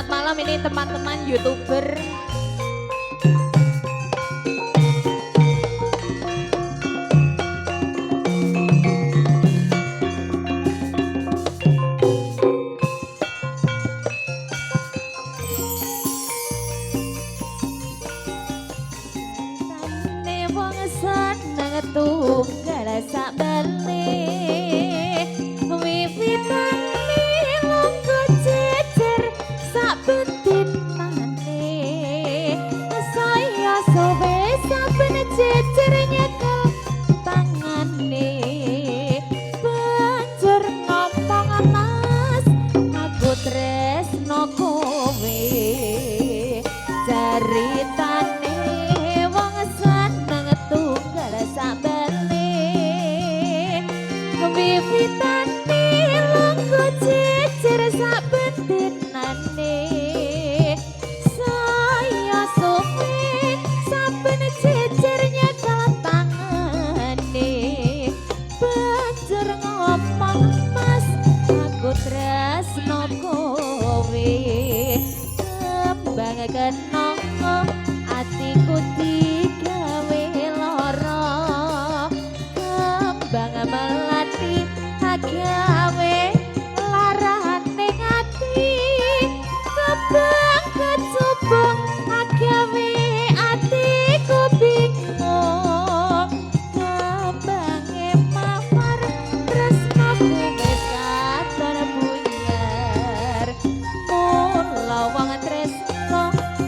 Selamat malam ini teman-teman YouTuber. Tane wong seneng tunggal sak bali, wiwitane lungguh jejer saben dinane, saya suwe saben jejer nyekel tangane, banjur ngomong, "Mas, aku tresno kowe." Ceritane wong seneng tunggal sabale, wiwitane lungguh jejer saben dinane, saya suwe saben jejer nyekel tangane, banjur ngomong, "Mas, aku tresno kowe." Kembang kenanga atiku digawe lara, kembang melati gawe larane ati, kembang kecubung gawe atiku bingung, kembange mawar tresnaku wis katon buyar. Mula wong tresno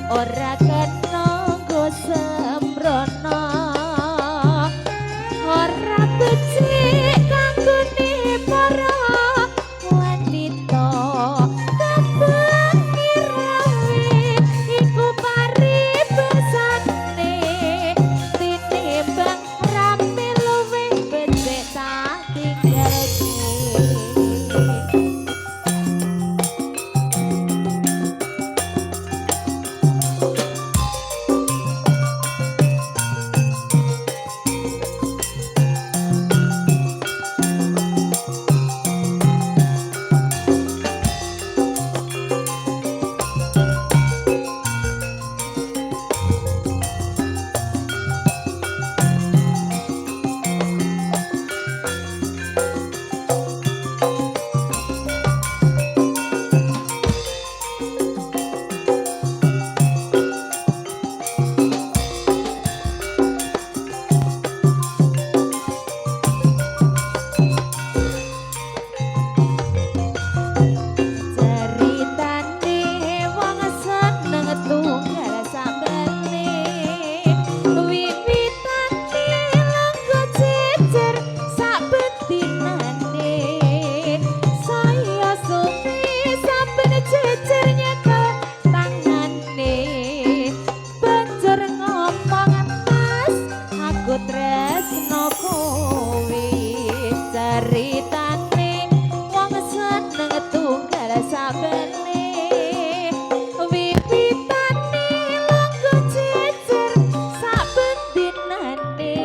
ora kena nggo sembrono, ora becik kanggone para wanita. Kembang irawe iku paribasane, tinimbang rame luwih becik tak tinggalke. Ceritane wong seneng tunggal sabale, wiwitane lungguh jejer saben dinane, saya suwe saben jejer nyekel tangane, banjur ngomong, "Mas, aku tresno kowe." Ceritane wong seneng tunggal sabale, wiwitane lungguh jejer saben dinane,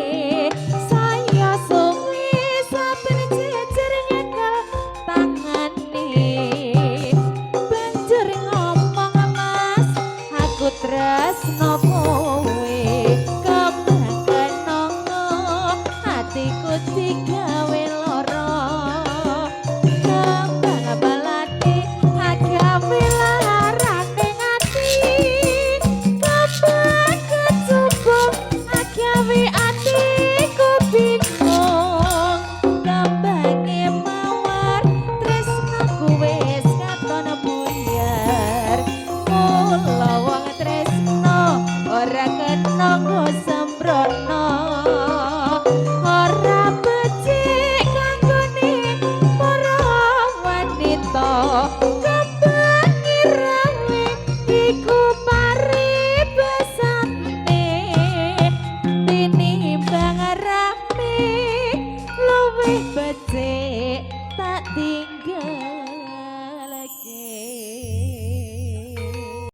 saya suwe saben jejer nyekel tangane, banjur ngomong, "Mas, aku tresno kowe." Kembang kenanga atiku digawe lara, kembang melati gawe larane ati, kembang kecubung gawe atiku bingung, kembange mawar tresnaku wis katon buyar. Mula wong tresno ora kena nggo sembrono.